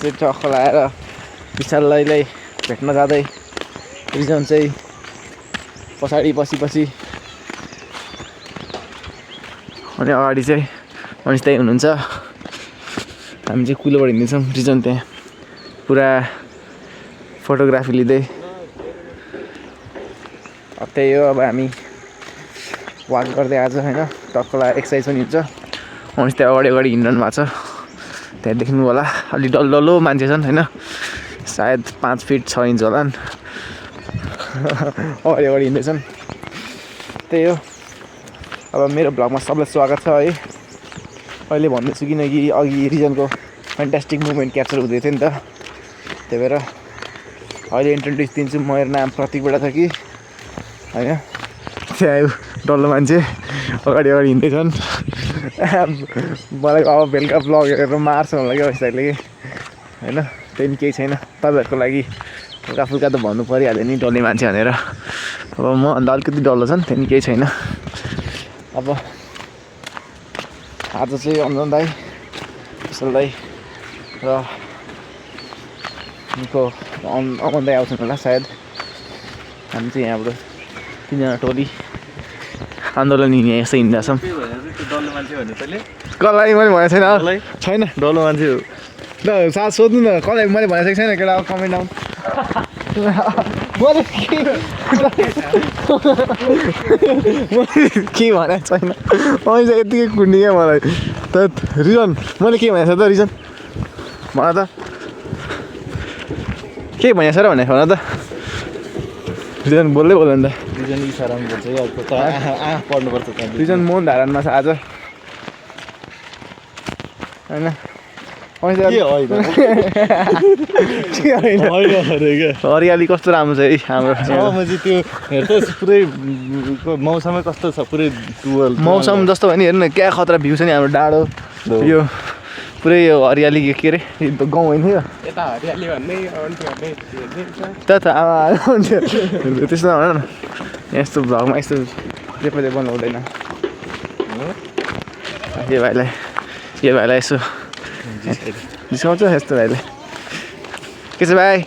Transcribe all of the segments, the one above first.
चाहिँ टक्क लाएर विशाललाई भेट्न जाँदै रिजन चाहिँ पछाडि पछि अनि अगाडि चाहिँ अनिस दाइ हुनुहुन्छ। हामी चाहिँ कुलोबाट हिँड्दैछौँ। रिजन त्यहाँ पुरा फोटोग्राफी लिँदै। त्यही हो अब हामी वाक गर्दै आज होइन टक्क लाएर एक्सर्साइज पनि हुन्छ। अनिस त्यहाँ अगाडि हिँडिरहनु भएको छ। त्यहाँ देख्नु होला अलि डल्लो मान्छे छन् होइन सायद 5 फिट 6 इन्च होला अगाडि हिँड्दैछन्। त्यही हो अब मेरो भ्लगमा सबलाई स्वागत छ है। अहिले भन्दैछु किनकि अघि रिजनको फ्यान्टास्टिक मुभमेन्ट क्याप्चर हुँदै थियो नि त। त्यही भएर अहिले इन्ट्रोड्युस दिन्छु। मेरो नाम प्रतीक बडा छ कि होइन। त्यहाँ डल्लो मान्छे अगाडि हिँड्दैछन्। मलाई अब बेलुका ब्लग हेरेर मार्छ होला कि अवस्थाले कि होइन। त्यही नि केही छैन तपाईँहरूको लागि हल्का फुल्का त भन्नु परिहाल्यो नि डल्ले मान्छे भनेर। अब म अन्त अलिकति डल्लो छन् त्यही नि केही छैन। अब आज चाहिँ अञ्जन दाइ विशाल दाइ र अमन दाइ आउँछन् होला सायद। हामी चाहिँ यहाँबाट 3जना टोली आन्दोलन यसो हिँड्दैछौँ। कसलाई मैले भनेको छैन डल्लो मान्छे हो ल साथ सोध्नु न कसलाई मैले भनेको छैन केटा कमेन्ट आउनु। मैले के भनेको छैन अहिले चाहिँ यत्तिकै कुट्ने क्या मलाई त। रिजन मैले के भनेको छ त रिजन भन त के भनेको छ र भनेको भन त। रिजन बोल्दै बोल्दैन त। रिजन इसारामा बोल्छ पढ्नुपर्छ। रिजन मोहन धारानमा छ आज होइन। हरियाली कस्तो राम्रो छ है हाम्रो। त्यो हेर्नुहोस् पुरै मौसमै कस्तो छ पुरै मौसम जस्तो भयो नि हेर्नु क्या खतरा भ्यू छ नि हाम्रो डाँडो यो पुरै यो हरियाली के अरे गाउँ होइन यो त त्यस्तो नभन न। यस्तो भ्लगमा यस्तो रेपले बनाउनु हुँदैन। यो भाइलाई यसो जिस्काउँछ यस्तो भाइले के छ भाइ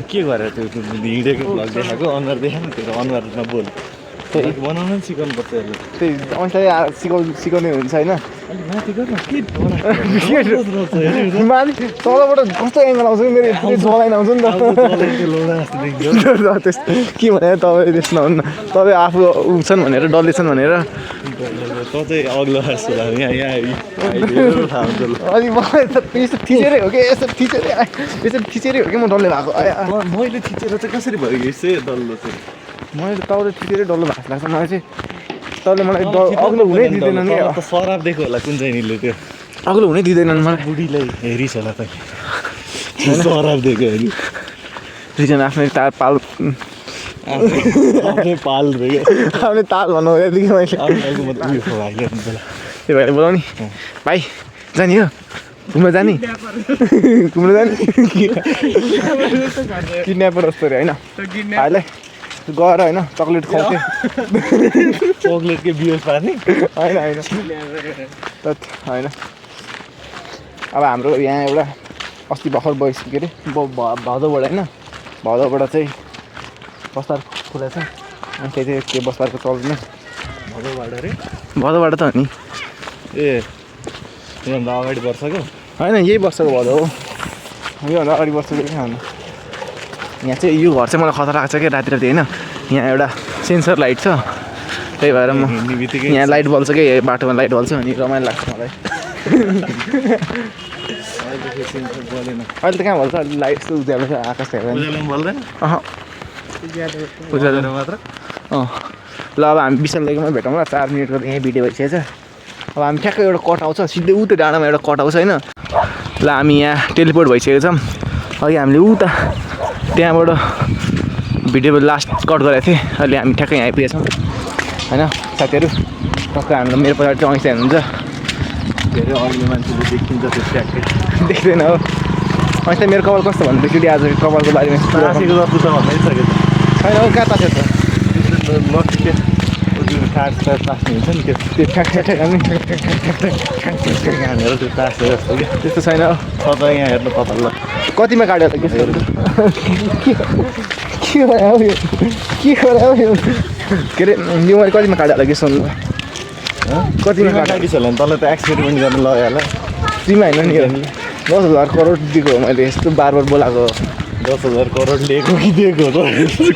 के गरेर त्यो हिँडेको भ्लग देखाएको अनुहार देखा नि त्यो अनुहारमा बोल बनाउन पनि सिकाउनु पर्छ। त्यही अनुसार सिकाउने हुन्छ होइन। माथि तलबाट कस्तो एङ्गल आउँछ कि मेरो जलाइन आउँछ नि त। के भने तपाईँ त्यस्तो नहुनु न। तपाईँ आफू उठ्छन् भनेर डल्लेछन् भनेर अग्लो अनि मलाई त यस्तो थिचेरै हो कि यसो थिचेरै हो कि म डल्ले भएको। मैले थिचेर चाहिँ कसरी भयो यसो डल्लो चाहिँ मैले त तपाईँले थिचेरै डल्लो भएको लाग्छ मलाई चाहिँ। तपाईँले मलाई अग्लो हुनै दिँदैनन् कि सराब दिएको होला कुन चाहिँले त्यो अग्लो हुनै दिँदैनन् मलाई। बुढीलाई हेरिस होला त सराब दिएको हेरि रिजन आफ्नै पाल आफ्नै ताल भन्नु यतिकै मैले त्यो भएर बोलाउ नि भाइ जाने हो घुम्न जाने किडन्यापर जस्तो अरे होइन। भाइलाई गएर होइन चक्लेट खुवाउँथेँ चक्लेटकै बियोस पार्ने होइन अब हाम्रो यहाँ एउटा अस्ति भर्खर के अरे भदौबाट होइन भदौबाट चाहिँ बस्तार खुलेको छ। अनि त्यही चाहिँ त्यो बस्तारको चल्दैन भदौबाट त हो नि। ए योभन्दा अगाडि वर्षको होइन यही वर्षको भदौ हो। योभन्दा अगाडि वर्षको होइन। यहाँ चाहिँ यो घर चाहिँ मलाई खतरा लाग्छ क्या राति होइन। यहाँ एउटा सेन्सर लाइट छ त्यही भएर म यहाँ लाइट बल्छ कि बाटोमा लाइट बल्छ अनि रमाइलो लाग्छ मलाई। अहिले त कहाँ भन्छ लाइट यस्तो उज्यालो छ आकाश बोल्दैन मात्र। ल अब हामी विशाल दाइकोमा भेटौँ ल। 4 मिनटको यहीँ भिडियो भइसकेको छ। अब हामी ठ्याक्कै एउटा कट आउँछ सिधै उता डाँडामा एउटा कट आउँछ होइन। ल हामी यहाँ टेलिपोर्ट भइसकेको छौँ। अघि हामीले उता त्यहाँबाट भिडियो लास्ट कट गरेको थिएँ। अहिले हामी ठ्याक्कै यहाँ आइपुगेछौँ होइन। साथीहरू टक्क हामीलाई मेरो पछाडि चाहिँ अङ्कित हुनुहुन्छ। धेरै अघिल्लो मान्छेले देखिन्छ त्यो ट्याक्कै देख्दैन हो। अनि त मेरो कपाल कस्तो भन्नु एकचोटि आज कपालको बारेमा तासेको जस्तो त भन्दै सकेको छैन। कहाँ तासेको छ लक्ष्य काठ तास्ने हुन्छ नि त्यो ठ्याक ठ्याक ठ्याक हान्ने हानेर त्यो तास्ने जस्तो क्या त्यस्तो छैन छ त यहाँ हेर्नु कपाल ल कतिमा काट्यो त के भयो यो के भयो यो के अरे यो मैले कतिमा काट्यो होला के सुन्नु कतिमा काट्यो काटिस होला नि तँलाई त एक्सपेरिमेन्ट गर्न लगायो होला फ्रीमा होइन नि यो 10,000 करोड दिएको मैले यस्तो बार बोलाएको 10,000 करोड लिएको कि दिएको त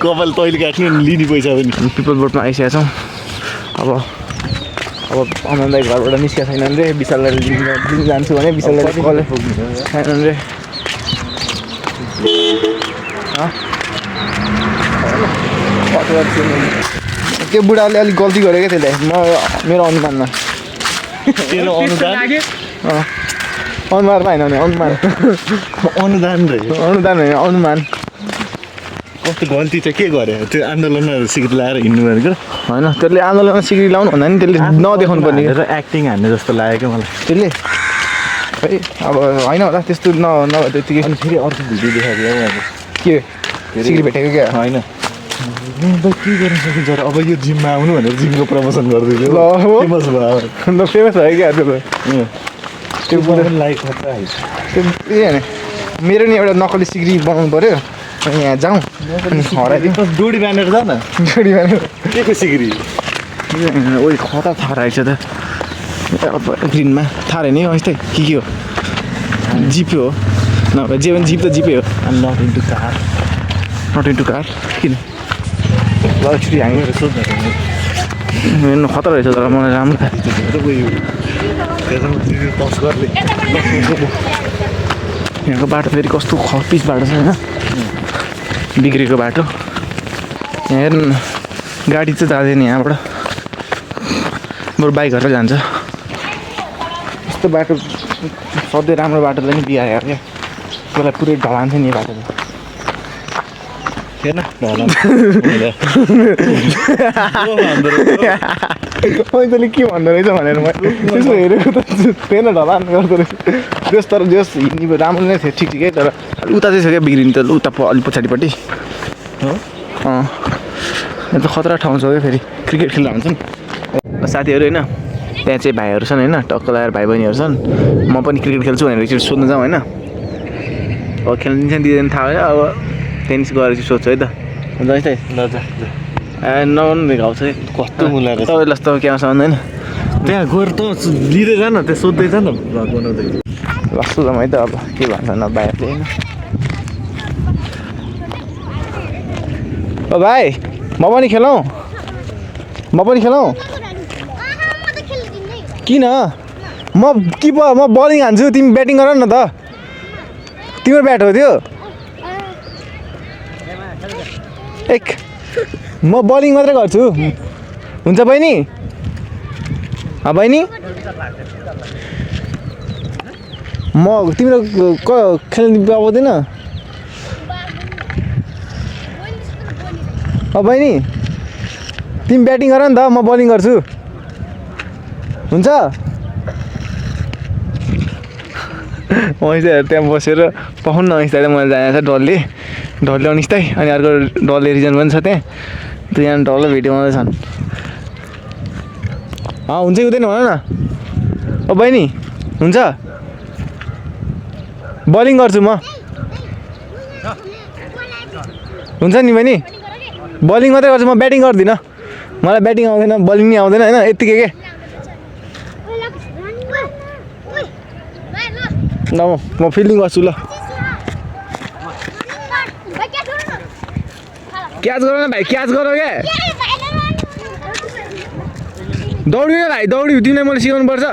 कपाल तैँले काट्नु लिने पैसा पनि पिपल बोटमा आइसकेका छौँ अब अमन दाई घरबाट निस्केको छैनन् रे विशाललाई लिन जान्छु भने विशाललाई कल छैनन् रे त्यो बुढाले अलिक गल्ती गरेको थियो त्यसलाई मेरो अनुमानमा तेरो अनुदान अनुहारमा होइन भने अनुमान अनुदान रहेछ अनुदान होइन अनुमान कस्तो गल्ती चाहिँ के गरे त्यो आन्दोलनमा सिक्री लगाएर हिँड्नु भनेको होइन त्यसले आन्दोलनमा सिक्री लाउनु भन्दा नि त्यसले नदेखाउनु पर्ने र एक्टिङ हान्ने जस्तो लाग्यो क्या मलाई त्यसले खै अब होइन होला त्यस्तो नभए त्यतिकै अनि फेरि अर्को भिडियो देखाएको के सिक्री भेटेको क्या होइन के गर्न सकिन्छ र अब यो जिममा आउनु भनेर जिमको प्रमोसन गरिदियो ल हो फेमस भयो अन्त फेमस भयो क्या त्यो त्यो पनि लाइक खतरा आइस त्यो होइन मेरो नि एउटा नक्कली सिक्री बनाउनु पऱ्यो अनि यहाँ जाउँ अनि हराइदिउँ डोडी बाँधेर जा न जोडी भन्यो के को सिक्री ओइ खतरा थाहा रहेछ त ग्रिनमा थाहा रहेन है यस्तै के हो जिपे हो नभए जे पनि जिप त जिपे हो अनि not into car not into car किन ल एकचोटि हामी सोध्नु खतरा रहेछ तर मलाई राम्रो लाग्यो टस गर्ने यहाँको बाटो फेरि कस्तो खपिस बाटो छ होइन बिग्रेको बाटो यहाँ हेर्नु न गाडी चाहिँ जाँदैन यहाँबाट बरु बाइकहरू जान्छ यस्तो बाटो सधैँ राम्रो बाटोलाई नि बिहायो क्या त्यसलाई पुरै ढलान्छ नि यो बाटो मैले के भन्दो रहेछ भनेर मैले त्यसो हेरेको त थिएन ढलान गर्दो रहेछ जस तर जस हिँड्ने राम्रो नै थियो ठिक ठिकै तर उता चाहिँ छ क्या बिग्रिनु त उता अलिक पछाडिपट्टि यहाँ त खतरा ठाउँ छ क्या फेरि क्रिकेट खेल्दा हुन्छ नि साथीहरू होइन त्यहाँ चाहिँ भाइहरू छन् होइन टक्क लगाएर भाइ बहिनीहरू छन् म पनि क्रिकेट खेल्छु भनेर एकचोटि सोध्नु जाउँ होइन अब खेल्नु दिन्छ दिँदैन थाहा भयो अब टेनिस गएर चाहिँ सोध्छु है त हुन्छ है ल जा नगर्नु देखाउँछ है कस्तो मुलाएर तपाईँलाई जस्तो केमा सम्बन्ध होइन त्यहाँ गएर त लिँदै जा न त्यहाँ सोध्दै जा न भ्लग बनाउँदै लस्छु त है त अब के भन्छ न भाइहरूले होइन ओ भाइ म पनि खेलौँ किन म बलिङ हान्छु तिमी ब्याटिङ गर न त तिम्रो ब्याट हो त्यो एक म बलिङ मात्रै गर्छु हुन्छ बहिनी बहिनी म तिम्रो खेल्नु पाउँदैन बहिनी तिमी ब्याटिङ गर नि त म बलिङ गर्छु हुन्छ चाहिँ त्यहाँ बसेर पाउनु न अनिस्ताले मैले जानेको छ डल्ले अनिस्ताई अनि अर्को डल्ले रिजन पनि छ त्यहाँ यहाँ डल्लै भिडियो बनाउँदैछन् हुन्छ कि हुँदैन भन न ओ बहिनी हुन्छ बलिङ गर्छु म हुन्छ नि बहिनी बलिङ मात्रै गर्छु म ब्याटिङ गर्दिनँ मलाई ब्याटिङ आउँदैन बलिङ नि आउँदैन होइन यत्तिकै के ल म फिल्डिङ गर्छु ल क्याच गर न भाइ क्याच गर क्या दौडिनु न भाइ दौडियो तिमीलाई मैले सिकाउनु पर्छ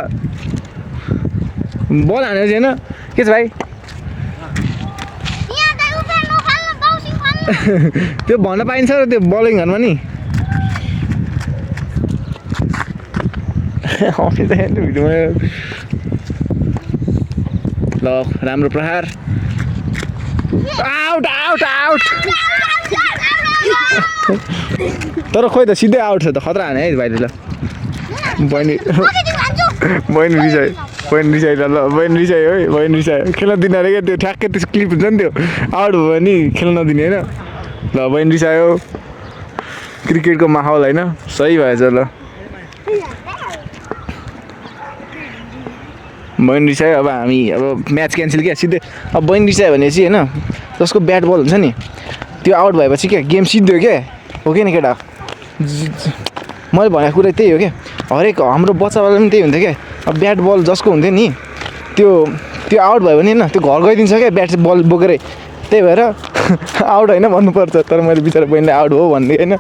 बल हानेर चाहिँ होइन के छ भाइ त्यो भन्न पाइन्छ र त्यो बलिङहरूमा नि भिडियोमा ल राम्रो प्रहार आउट आउट आउट तर खोइ त सिधै आउट छ त खतरा हाने है भाइले ल बहिनी रिसायो ल बहिनी रिसायो है बहिनी रिसायो खेल्न दिने अरे क्या त्यो ठ्याक्कै त्यो क्लिप हुन्छ नि त्यो आउट भयो भने खेल्न नदिने होइन ल बहिनी रिसायो क्रिकेटको माहौल होइन सही भएछ ल बहिनी रिसायो अब हामी अब म्याच क्यान्सल क्या सिधै अब बहिनी रिसायो भनेपछि होइन जसको ब्याट बल हुन्छ नि त्यो आउट भएपछि क्या गेम सिद्धो क्या हो कि नि केटा मैले भनेको कुरा त्यही हो क्या हरेक हाम्रो बच्चावाला पनि त्यही हुन्थ्यो क्या अब ब्याट बल जसको हुन्थ्यो नि त्यो आउट भयो भने होइन त्यो घर गइदिन्छ क्या ब्याट बल बोकेरै त्यही भएर आउट होइन भन्नुपर्छ तर मैले बिचरा बहिनीले आउट हो भन्ने होइन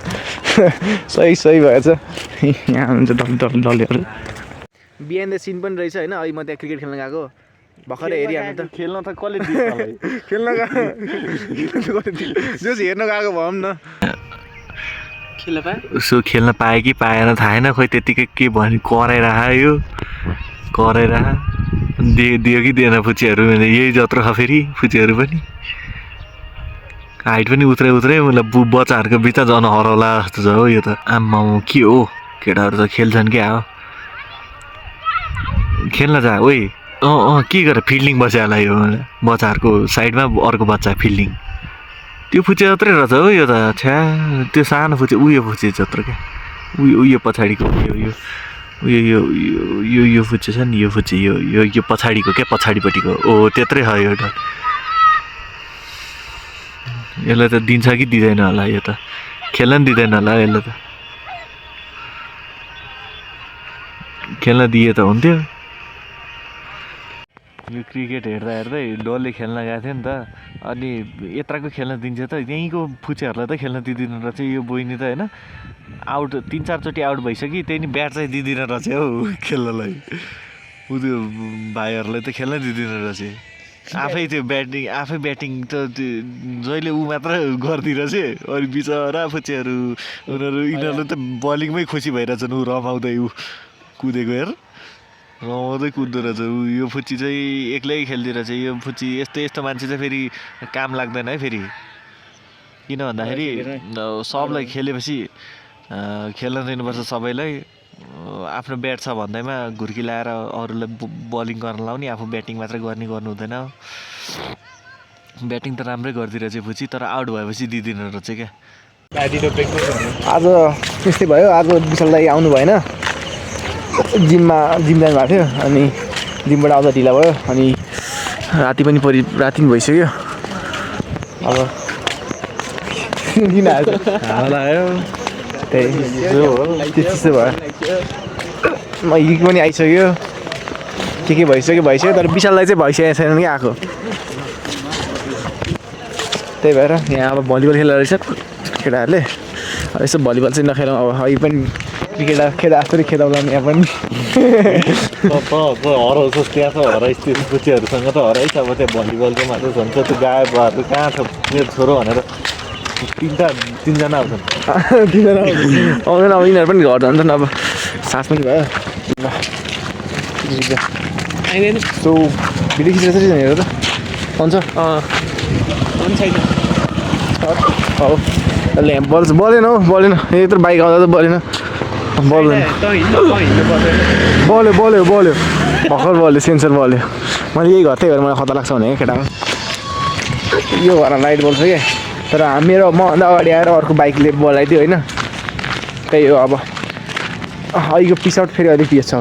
सही भएछ यहाँ हुन्छ डल्लेहरू बिहान द सिन पनि रहेछ होइन अहिले म त्यहाँ क्रिकेट खेल्न गएको भर्खरै हेरिहाल्नु त खेल्न त कसले दिन्छ खेल्न गएको जस हेर्न गएको भनौँ न उसो खेल्न पाएँ कि पाएन थाहा छैन खोइ त्यतिकै के भन्यो कराइरह दियो कि दिएन फुच्चीहरू यही जत्रो छ फेरि फुच्चीहरू पनि हाइट पनि उत्रै मतलब बच्चाहरूको बिचमा झन् हराउला जस्तो छ हो यो त आम्मा के हो केटाहरू त खेल्छन् क्या हो खेल्न जा ओइ के गरेर फिल्डिङ बस्याला यो बच्चाहरूको साइडमा अर्को बच्चा फिल्डिङ त्यो फुच्चे जत्रै रहेछ हो यो त छ्या त्यो सानो फुच्चे उयो फुच्चे जत्रो क्या उयो पछाडिको यो फुच्चे छ नि यो फुच्चे यो पछाडिको क्या पछाडिपट्टिको ओ त्यत्रै छ एउटा यसलाई त दिन्छ कि दिँदैन होला यो त खेल्न नि दिँदैन होला यसलाई त खेल्न दिए त हुन्थ्यो यो क्रिकेट हेर्दै डल्ले खेल्न गएको थियो नि त अनि यत्रको खेल्न दिन्छ त यहीँको फुच्चेहरूलाई त खेल्न दिँदैन रहेछ यो बहिनी त होइन आउट 3-4 चोटि आउट भइसक्यो त्यही नि ब्याट चाहिँ दिँदैन रहेछ हौ खेल्नलाई त्यो भाइहरूलाई त खेल्न दिँदैन रहेछ आफै त्यो ब्याटिङ त जहिले ऊ मात्र गरिदिरहेछ अनि बिचरा फुच्चेहरू यिनीहरू त बलिङमै खुसी भइरहेछन् ऊ रमाउँदै ऊ कुदेको हेर रमाउँदै कुद्दो रहेछ ऊ यो फुच्ची चाहिँ एक्लै खेलिदिरहेछ यो फुच्ची यस्तो मान्छे चाहिँ फेरि काम लाग्दैन है फेरि किन भन्दाखेरि सबलाई खेलेपछि खेल्न दिनुपर्छ सबैलाई आफ्नो ब्याट छ भन्दैमा घुर्की लाएर अरूलाई बलिङ गर्न लाउने आफू ब्याटिङ मात्रै गर्नु हुँदैन ब्याटिङ त राम्रै गरिदिरहेछ फुच्ची तर आउट भएपछि दिँदैन रहेछ क्या आज त्यस्तै भयो आज विशाल दाइ आउनु भएन जिम जानु भएको थियो अनि जिमबाट आउँदा ढिला भयो अनि राति पनि भइसक्यो अब किन आयो त्यस्तो भयो हिट पनि आइसक्यो के भइसक्यो तर विशाललाई चाहिँ भइसकेको छैन कि आएको त्यही भएर यहाँ अब भलिबल खेल्दा रहेछ केटाहरूले यसो भलिबल चाहिँ नखेलौँ अब अहिले पनि क्रिकेट खेल्दा जस्तै खेदाउला यहाँ पनि हराउँछस् त्यहाँ त हराइस् त्यो फुच्चीहरूसँग त हराइस् अब त्यहाँ भलिबलको मात्र भन्छ त्यो गायब भएर कहाँ छ मेरो छोरो भनेर तिनजना आउँछन् आउँदैन अब यिनीहरू पनि घर जान्छन् अब सास पनि भयो सो भिडियो खिचेर चाहिँ हेर त हुन्छ हौ ल्याम्प बलेन यत्रो बाइक आउँदा त बलेन बल्यो भर्खर बल्यो सेन्सर बल्यो मैले यही घर त्यही भएर मलाई खतरा लाग्छ भने केटाको यो घरमा लाइट बल्छ क्या तर मेरो मभन्दा अगाडि आएर अर्को बाइकले बोलाइदियो होइन त्यही हो अब अहिलेको पिस आउट फेरि अलिक पिस छ